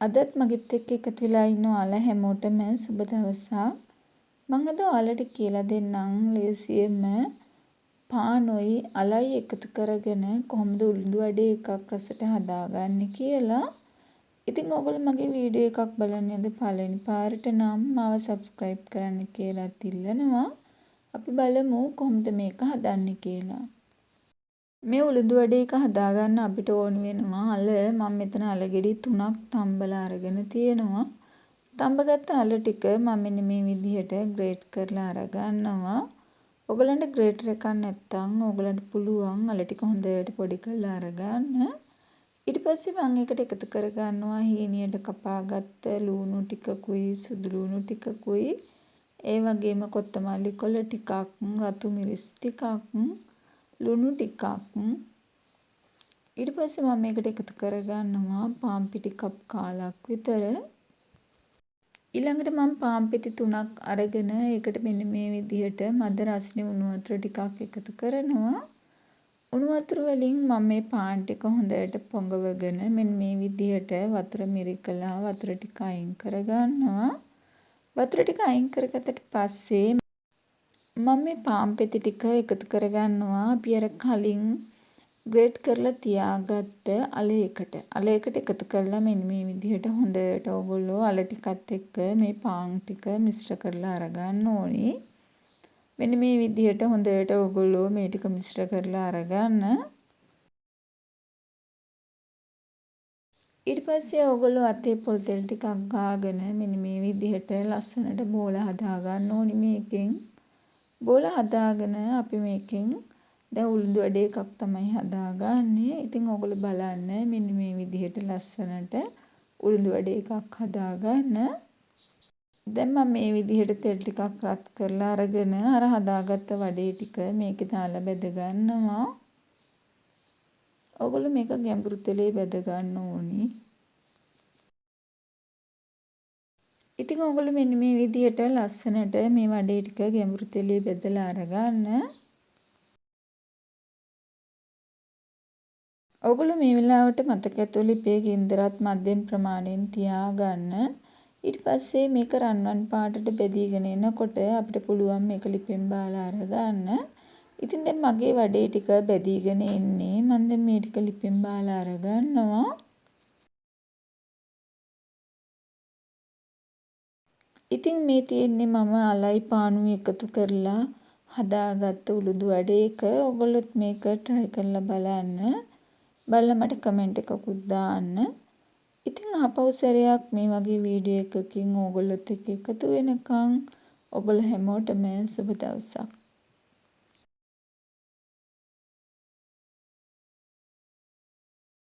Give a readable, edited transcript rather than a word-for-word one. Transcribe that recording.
අදත් මගෙත් එක්ක එකතු වෙලා ඉන්න ඔයාලා හැමෝටම සුබ දවසක්. මං අද ඔයාලට කියලා දෙන්නම් ලේසියෙන්ම පානුයි අලයි එකතු කරගෙන කොහොමද උළුඳු වඩේ එකක් රසට හදාගන්නේ කියලා. ඉතින් ඔයගොල්ලෝ මගේ වීඩියෝ එකක් බලන්න අද පළවෙනි පාරට නම් මාව සබ්ස්ක්‍රයිබ් කරන්න කියලාත් ඉල්ලනවා. අපි බලමු කොහොමද මේක හදන්නේ කියලා. මේ උළුඳු වඩේ එක හදාගන්න අපිට ඕන වෙනවා අල. මම මෙතන අල ගෙඩි 3ක් තම්බලා අරගෙන තියෙනවා. තම්බගත්ත අල ටික මම මෙන්න මේ විදිහට ග්‍රේට් කරලා අරගන්නවා. ඔයගලන්ට ග්‍රේටර් එකක් නැත්තම් ඔයගලන්ට පුළුවන් අල ටික හොඳට පොඩි කරලා අරගන්න. ඊට පස්සේ මම ඒකට එකතු කරගන්නවා හීනියට කපාගත්ත ලුණු ටිකකුයි සුදු ලුණු ටිකකුයි, ඒ වගේම කොත්තමල්ලි කොළ ටිකක්, රතු මිරිස් ටිකක්, ලුණු ටිකක්. ඊට පස්සේ මම මේකට එකතු කරගන්නවා පාන් පිටි කප් කාලක් විතර. ඊළඟට මම පාන් පෙති 3ක් අරගෙන ඒකට මෙන්න මේ විදිහට මද රස්නේ උණු වතුර ටිකක් එකතු කරනවා. උණු වතුර වලින් මම මේ පාන් ටික හොඳට පොඟවගෙන මෙන්න මේ විදිහට වතුර මිරිකලා වතුර ටික අයින් කරගන්නවා. වතුර ටික අයින් කරගත්තට පස්සේ මම මේ පාන් පෙති ටික එකතු කරගන්නවා අපි අර කලින් ග්‍රේට් කරලා තියාගත්ත අලයකට. අලයකට එකතු කරලා මෙන්න මේ විදිහට හොඳට ඔයගොල්ලෝ අල ටිකත් එක්ක මේ පාන් ටික මිශ්‍ර කරලා අරගන්න ඕනි. මෙන්න මේ විදිහට හොඳට ඔයගොල්ලෝ මේ ටික මිශ්‍ර කරලා අරගන්න. ඊට පස්සේ ඔයගොල්ලෝ අතේ පොල් තෙල් ටිකක් ගාගෙන මෙන්න මේ විදිහට ලස්සනට බෝල හදාගන්න ඕනි මේකෙන්. බෝල හදාගෙන අපි මේකෙන් දැන් උළුඳු වඩේ එකක් තමයි හදාගන්නේ. ඉතින් ඔයගොල්ලෝ බලන්න මෙන්න මේ විදිහට ලස්සනට උළුඳු වඩේ එකක් හදාගන්න. දැන් මම මේ විදිහට තෙල් ටිකක් රත් කරලා අරගෙන අර හදාගත්ත වඩේ ටික මේකේ දාලා බැද ගන්නවා. ඔයගොල්ලෝ මේක ගැඹුරු තෙලේ බැද ගන්න ඕනි. ඉතින් ඔයගොල්ලෝ මෙන්න මේ විදිහට ලස්සනට මේ වඩේ ටික ගැඹුරු තෙලේ බෙදලා අරගන්න. ඔයගොල්ලෝ මේ වෙලාවට මතක ඇතුව ලිපේ ගින්දරත් මධ්‍යම ප්‍රමාණයෙන් තියාගන්න. ඊට පස්සේ මේක රන්වන් පාටට බෙදීගෙන එනකොට අපිට පුළුවන් මේක ලිපෙන් බාලා අරගන්න. ඉතින් දැන් මගේ වඩේ ටික බෙදීගෙන එන්නේ. මම දැන් මේ ටික ලිපෙන් බාලා අරගන්නවා. ඉතින් මේ තියෙන්නේ මම අලයි පානුයි එකතු කරලා හදාගත්ත උළුඳු වඩේ එක. ඔයගොල්ලොත් මේක try කරලා බලන්න. බලලා මට කමෙන්ට් එකකුත් දාන්න. ඉතින් ආපහු සැරයක් මේ වගේ වීඩියෝ එකකින් ඕගොල්ලොත් එක්ක එකතු වෙනකන් ඔයගොල්ලෝ හැමෝටම සුබ දවසක්.